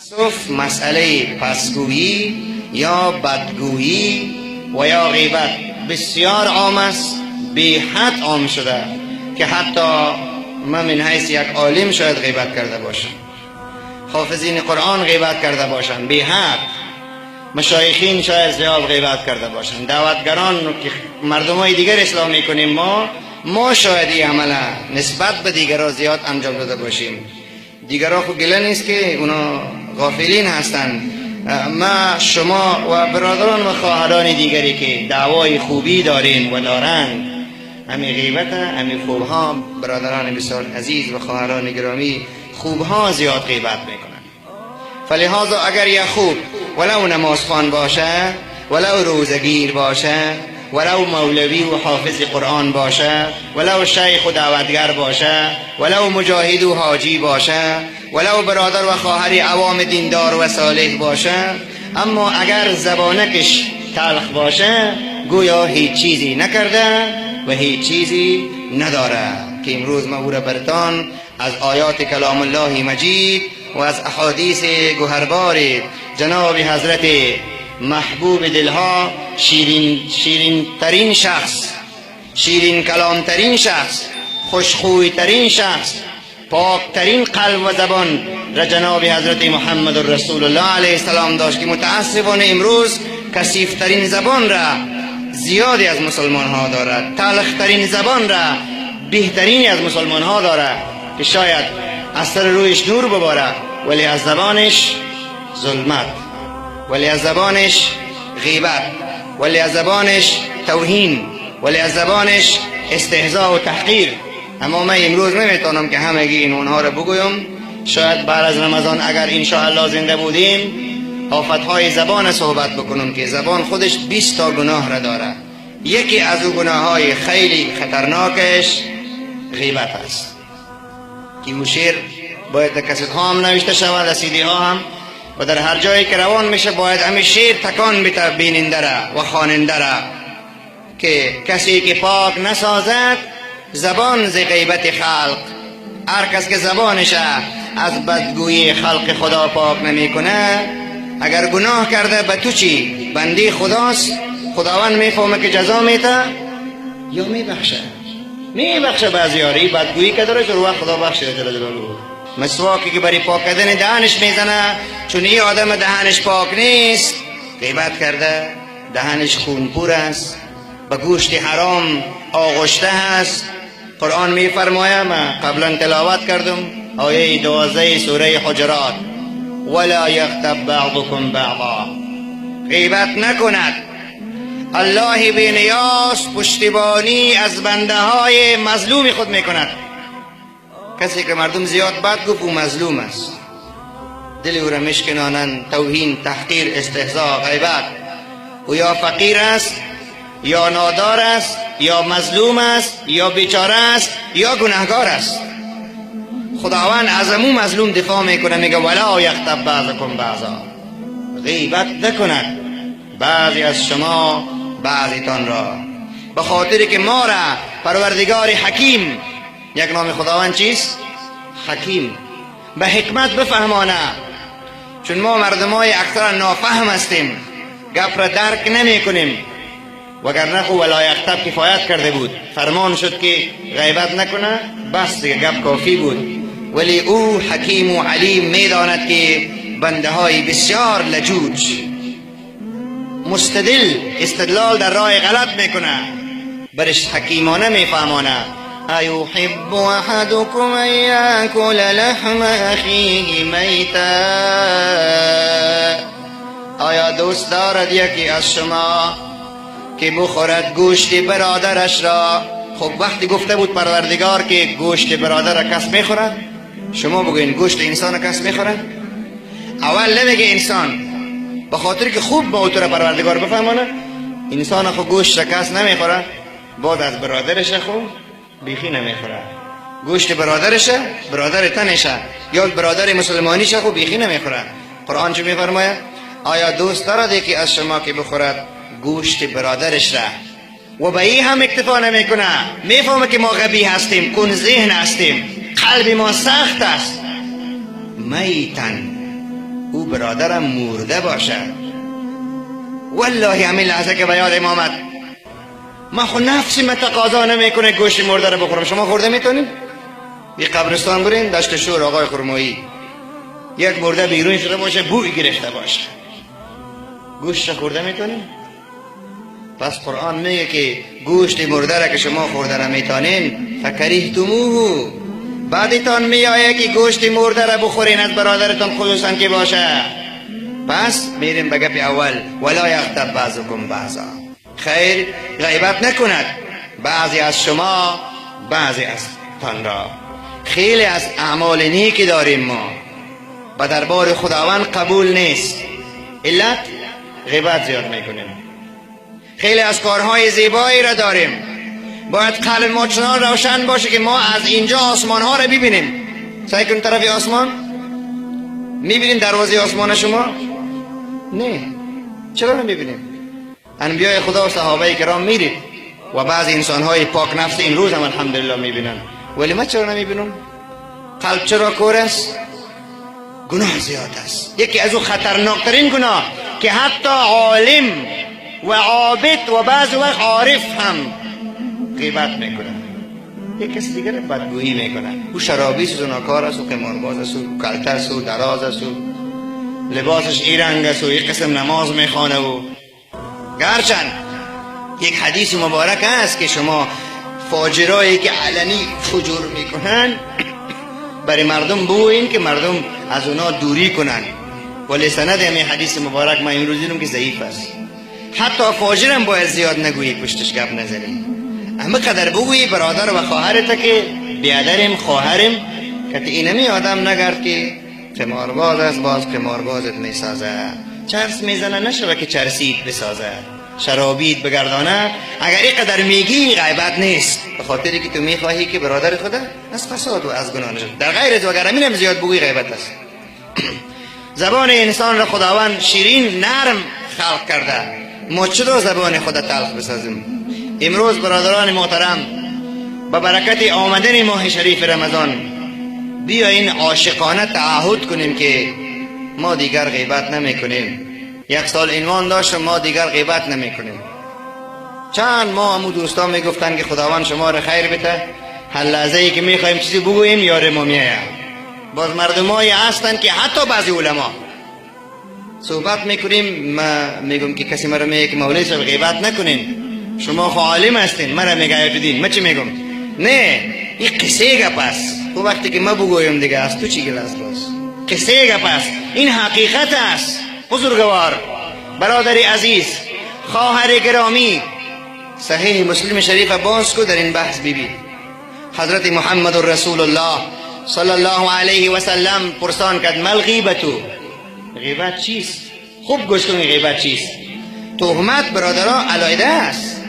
صف مسئله پسگویی یا بدگویی و یا غیبت بسیار عام است، بی حد عام شده که حتی من من حیث یک عالم شاید غیبت کرده باشم، حافظین قرآن غیبت کرده باشم، بی حد مشایخین شاید زیاد غیبت کرده باشند، دعوتگران که مردم های دیگر اصلاح میکنیم ما شاید این عمل نسبت به دیگران زیاد انجام داده باشیم. دیگران خو گله نیست که اونا غافلین هستند. ما شما و برادران و خواهران دیگری که دعوای خوبی داریم و دارند، همی غیبت همی خوبها، برادران بسیار عزیز و خواهران گرامی، خوبها زیاد غیبت میکنند. فلهذا اگر یک خوب ولو نمازخوان باشه، ولو روزگیر باشه، ولو مولوی و حافظ قرآن باشه، ولو شیخ و دعوتگر باشه، ولو مجاهد و حاجی باشه، ولو برادر و خواهر عوام دیندار و صالح باشه، اما اگر زبانکش تلخ باشه گویا هیچ چیزی نکرده و هیچ چیزی نداره. که امروز ما او را برتان از آیات کلام الله مجید و از احادیث گوهربار جناب حضرت محبوب دلها، شیرین ترین شخص، شیرین کلام ترین شخص، خوشخوی ترین شخص، پاک ترین قلب و زبان را جناب حضرت محمد رسول الله علیه السلام داشت که متاسفانه امروز کثیف ترین زبان را زیادی از مسلمان ها دارد، تلخ ترین زبان را بهترین از مسلمان ها دارد که شاید از سر رویش نور بباره ولی از زبانش ظلمت، ولی از زبانش غیبت، ولی از زبانش توهین، ولی از زبانش استهزاء و تحقیر. اما من امروز نمیتونم که همگی این اونها رو بگویم. شاید بعد از رمضان اگر انشاءالله زنده بودیم آفتهای زبان صحبت بکنم که زبان خودش 20 تا گناه را داره. یکی از او گناه های خیلی خطرناکش غیبت است که او شعر باید در کست ها هم نوشته شود، در سیدی ها هم، و در هر جایی که روان میشه باید همین شعر تکان بده بیننده را و خواننده را که کسی که پاک نسازد زبان ز غیبت خلق، هر کس که زبانش از بدگویی خلق خدا پاک نمیکنه، اگر گناه کرده به تو چی؟ بنده خداست، خداوند میفهمه که جزا میته یا میبخشه. میبخشه بعضی یاری بدگویی که داره رو خدا بخشه جل جلاله. مسواکی که برای پاک کردن دهنش میزنه، چون این آدم دهنش پاک نیست، غیبت کرده، دهنش خونپور است، به گوشت حرام آغشته است. قرآن میفرماید، من قبلا تلاوت کردم آیه 12 سوره حجرات، ولا یغتب بعضکم بعضا، غیبت نکند. الله بی نیاز پشتیبانی از بنده های مظلوم خود میکند. کسی که مردم زیاد بد گفت او مظلوم است، دل او را میشکنانند، توهین، تحقیر، استهزاء، غیبت. او یا فقیر است، یا نادار است، یا مظلوم است، یا بیچاره است، یا گناهگار است. خداوند از امو مظلوم دفاع میکنه، میگه ولا یغتب بعضکم بعضا، غیبت نکند بعضی از شما بعضیتان را، به خاطر که ما را پروردگار حکیم، یک نام خداوند چیست؟ حکیم، به حکمت بفهمانه. چون ما مردمای اکثرا نافهم هستیم، گپ را درک نمی کنیم، وگرنه خو ولا یغتب کفایت کرده بود، فرمان شد که غیبت نکنه، بس دیگه گپ کافی بود. ولی او حکیم و علیم میداند که بنده های بسیار لجوج، مستدل، استدلال در راه غلط میکنه، برش حکیمانه میفهمانه. ایحب احدکم ان یاکل لحم اخیه میتا، آیا دوست دارد یکی از شما که بخورد گوشت برادرش را؟ خب وقتی گفته بود پروردگار که گوشت برادر را کس میخورد، شما بگوین گوشت انسان را کس میخورد؟ اول نمیگه انسان، به خاطر که خوب با او را پروردگار بفهمانه، انسان خو گوشت را کس نمیخوره، بعد از برادرش خو بیخی نمیخوره. گوشت برادرشه، برادر تنشه یا برادر مسلمانیشه خو بیخی نمیخوره. قرآن چه میفرماید؟ آیا دوست دارد یکی از شما که بخورد گوشت برادرش را؟ و به این هم اکتفا نمیکنه، میفهمه که ما غبی هستیم، کن ذهن هستیم، قلب ما سخت است. میتن، او برادرم مرده باشد. والله همین لحظه که به یادم آمد، من خود نفسی من تقاضا نمیکنه گوشت مرده رو بخورم. شما خورده میتونید؟ یه قبرستان برین، دشت شور آقای خرمایی، یک مرده بیرون شده باشه، بوی گرفته باشه، گوشت خورده میتونیم؟ پس قرآن میگه که گوشت مرده را که شما خورده نمیتونین، فکریهتموه، بعدتان میآید که گوشت مرده را بخورین از برادرتان خصوصا که باشه. پس میریم به گپ اول، ولا یغتب بعضکم بعضا. خیر، غیبت نکند بعضی از شما بعضی از تان را. خیلی از اعمال نیکی داریم ما، به دربار خداوند قبول نیست. علت؟ غیبت زیاد میکنیم. خیلی از کارهای زیبایی را داریم، باید قلب ما چنان روشن باشه که ما از اینجا آسمان ها را ببینیم. سعی کن طرف آسمان میبینیم، دروازه آسمان شما؟ نه. چرا نمیبینیم؟ انبیای خدا و صحابه کرام میرید و بعض انسان های پاک نفس امروز هم الحمدلله میبینن، ولی ما چرا نمیبینم؟ قلب چرا کور است؟ گناه زیاد است. یکی از او خطرناکترین گناه که حتی عالم و عابد و بعض وقت عارف هم غیبت میکنه، یک کسی دیگر بدگویی میکنه. او شرابی است و زناکار است و قمارباز است و کلته است و دراز است و لباسش ای رنگ است و یک قسم نماز میخوانه. و گرچند یک حدیث مبارک است که شما فاجرایی که علنی فجور میکنن برای مردم بگویین که مردم از اونا دوری کنن، ولی سند همین حدیث مبارک من امروز دیدم که ضعیف است. حتی فاجرم باید زیاد نگویی، پشتش گپ نزنی، همه قدر بگویی برادر و خواهرت که بیادرم خواهرم که اینمی آدم نگرد که قمارباز است، باز قماربازت میسازه، چرس میزنه نشوه که چرسید بسازه، شرابید بگردانه. اگر اینقدر میگی غیبت نیست، به خاطری که تو میخواهی که برادر خود از فساد و از گناه نجات. در غیر از اگر همین زیاد بگویی غیبت است. زبان انسان را خداوند شیرین نرم خلق کرده، ما چرا زبان خود تلخ بسازیم؟ امروز برادران محترم، به برکت آمدن ماه شریف رمضان بیاین عاشقانه تعهد کنیم که ما دیگر غیبت نمی کنیم. یک سال عنوان داشت ما دیگر غیبت نمی کنیم. چند ماه همو دوستان می گفتن که خداوند شما را خیر بده، هر لحظه ای که می خواهیم چیزی بگوییم یار ما میآید. باز مردمایی هستن که حتی بعضی علما صحبت میکنیم، ما میگم که کسی مرا میگه که مولوی صاحب غیبت نکنین، شما خو عالم هستین، مرا میگه دین، ما چی میگم؟ نه، این قصه گپ است. تو وقتی که ما بگویم دیگه از تو چی گله است؟ باز قصه گپ است، این حقیقت است. بزرگوار برادر عزیز، خواهر گرامی، صحیح مسلم شریف باز کو، در این بحث ببین. حضرت محمد رسول الله صلی الله علیه و سلم پرسان کرد ما الغیبة، غیبت چیست؟ خوب گوش کنید غیبت چیست. تهمت برادرها علیحده است.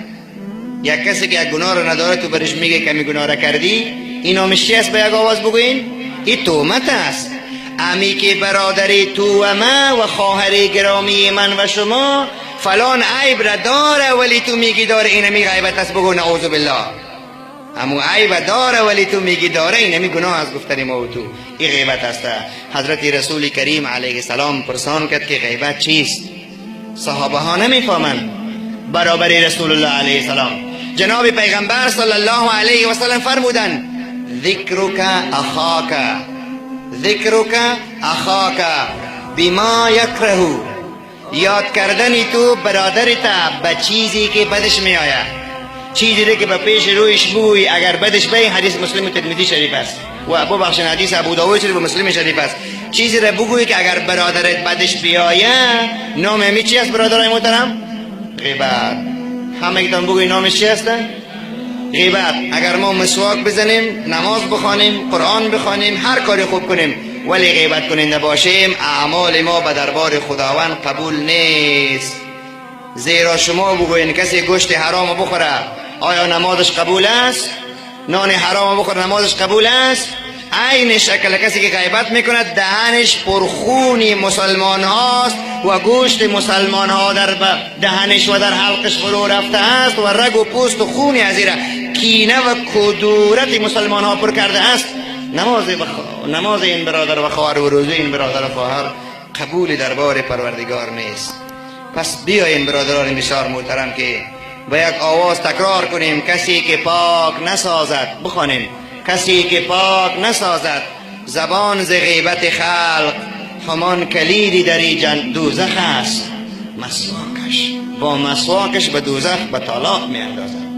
یک کسی که یک گناه رو نداره تو برش میگه که می گناه را کردی، این نامش چی است؟ به یک آواز بگوین، این تهمت است. امی که برادری تو و ما و خواهر گرامی من و شما فلان عیب را داره ولی تو میگی داره، اینمی غیبت است. بگو نعوذ بالله. امو عیب داره ولی تو میگی داره، اینمی گناه از گفتن ما و تو، این غیبت است. حضرت رسول کریم علیه السلام پرسان کرد که غیبت چیست؟ صحابه ها نمیفهمند برابر رسول الله علیه السلام. جناب پیغمبر صلی الله علیه و سلم فرمودند ذکرک اخاک، ذکرک اخاک بما یکره، یاد کردن تو برادرت به چیزی که بدش می آید، چیزی که به پیش رویش بگویی اگر بدش بی. حدیث مسلم ترمذی شریف است و ببخشید حدیث ابو داود شریف و مسلم شریف است. چیزی را بگویی که اگر برادرت بدش بیاید، نام همی چی است برادرای محترم؟ غیبت. همگیتان بگویی نامش چی است؟ غیبت. اگر ما مسواک بزنیم، نماز بخوانیم، قرآن بخوانیم، هر کاری خوب کنیم ولی غیبت کننده باشیم، اعمال ما به دربار خداوند قبول نیست. زیرا شما بگوین کسی گوشت حرام بخوره آیا نمازش قبول است؟ نان حرام بخوره نمازش قبول است؟ عین شکل کسی که غیبت میکند دهنش پرخونی مسلمان هاست و گوشت مسلمان ها در دهنش و در حلقش فرو رفته است و رگ و پوست و خونی از کینه و کدورت مسلمان ها پر کرده است. نماز این برادر و خواهر و روزه این برادر و خواهر قبول دربار پروردگار نیست. پس بیاییم برادران بسیار محترم که با یک آواز تکرار کنیم: کسی که پاک نسازد، بخوانیم، کسی که پاک نسازد زبان ز غیبت خلق، همان کلیدی در دوزخ است مسواکش. با مسواکش به دوزخ، به تالاب می اندازد.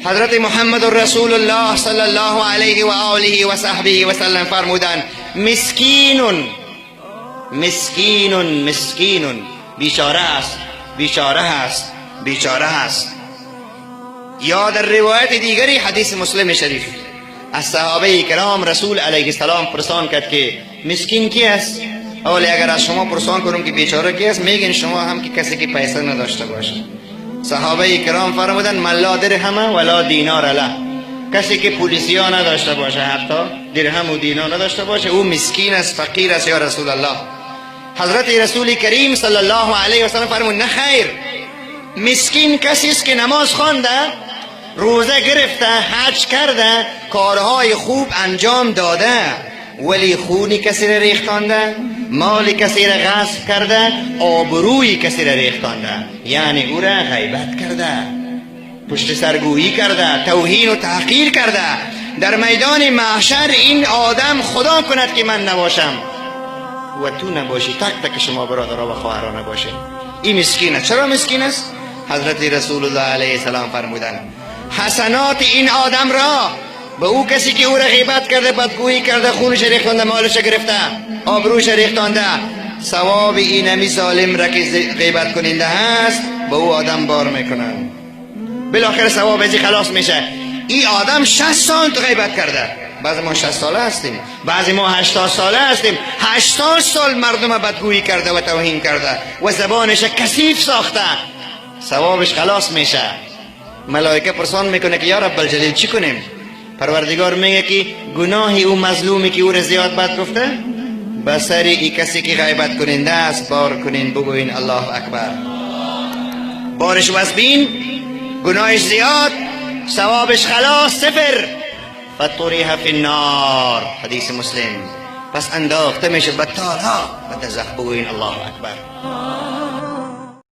حضرت محمد رسول الله صلی الله علیه و آله و صحبه و سلم فرمودند: مسکین مسکین مسکین، بیچاره است، بیچاره است، بیچاره است. یا در روایت دیگری، حدیث مسلم شریف، از صحابه کرام رسول علیه السلام پرسان کرد که مسکین کی است؟ اولی اگر از شما پرسان کنم که بیچاره کی است، میگین شما هم که کسی که پیسه نداشته باشه. صحابه کرام فرمودن: من لا درهم ولا دینار له، کسی که پول سیاه نداشته باشه، حتی درهم و دینار نداشته باشه، او مسکین است، فقیر است یا رسول الله. حضرت رسول کریم صلی الله علیه و سلم فرمود: نه خیر، مسکین کسی است که نماز خوانده، روزه گرفته، حج کرده، کارهای خوب انجام داده، ولی خونی کسی را ریختانده، مال کسی را غصب کرده، آبروی کسی را ریختانده، یعنی او را غیبت کرده، پشت سرگویی کرده، توهین و تحقیر کرده. در میدان محشر این آدم، خدا کند که من نباشم و تو نباشی، تک تک شما برادرها و خواهران نباشین، این مسکین است. چرا مسکین است؟ حضرت رسول الله علیه السلام فرمودند: حسنات این آدم را به او کسی که او را غیبت کرده، بدگویی کرده، خونش ریختانده، مالش گرفته، آبروش ریختانده، ثواب این همی ظالم را که غیبت کننده هست به او آدم بار میکنن. بالاخره ثواب ازی خلاص میشه. این آدم 60 سال غیبت کرده. بعضی ما 60 ساله هستیم، بعضی ما 80 ساله هستیم. 80 سال مردم بدگویی کرده و توهین کرده و زبانش کثیف ساخته. ثوابش خلاص میشه. ملائکه پرسان میکنه که یا رب الجلیل، چی کنیم؟ پروردگار میگه که گناه او مظلومی که او را زیاد بد گفته، به سر ای کسی که غیبت کننده است بار کنین. بگوین الله اکبر. بارش وزبین، گناهش زیاد، ثوابش خلاص، صفر. فطرح فی النار، حدیث مسلم. پس انداخته میشه به تالاب، به دوزخ. بگوین الله اکبر.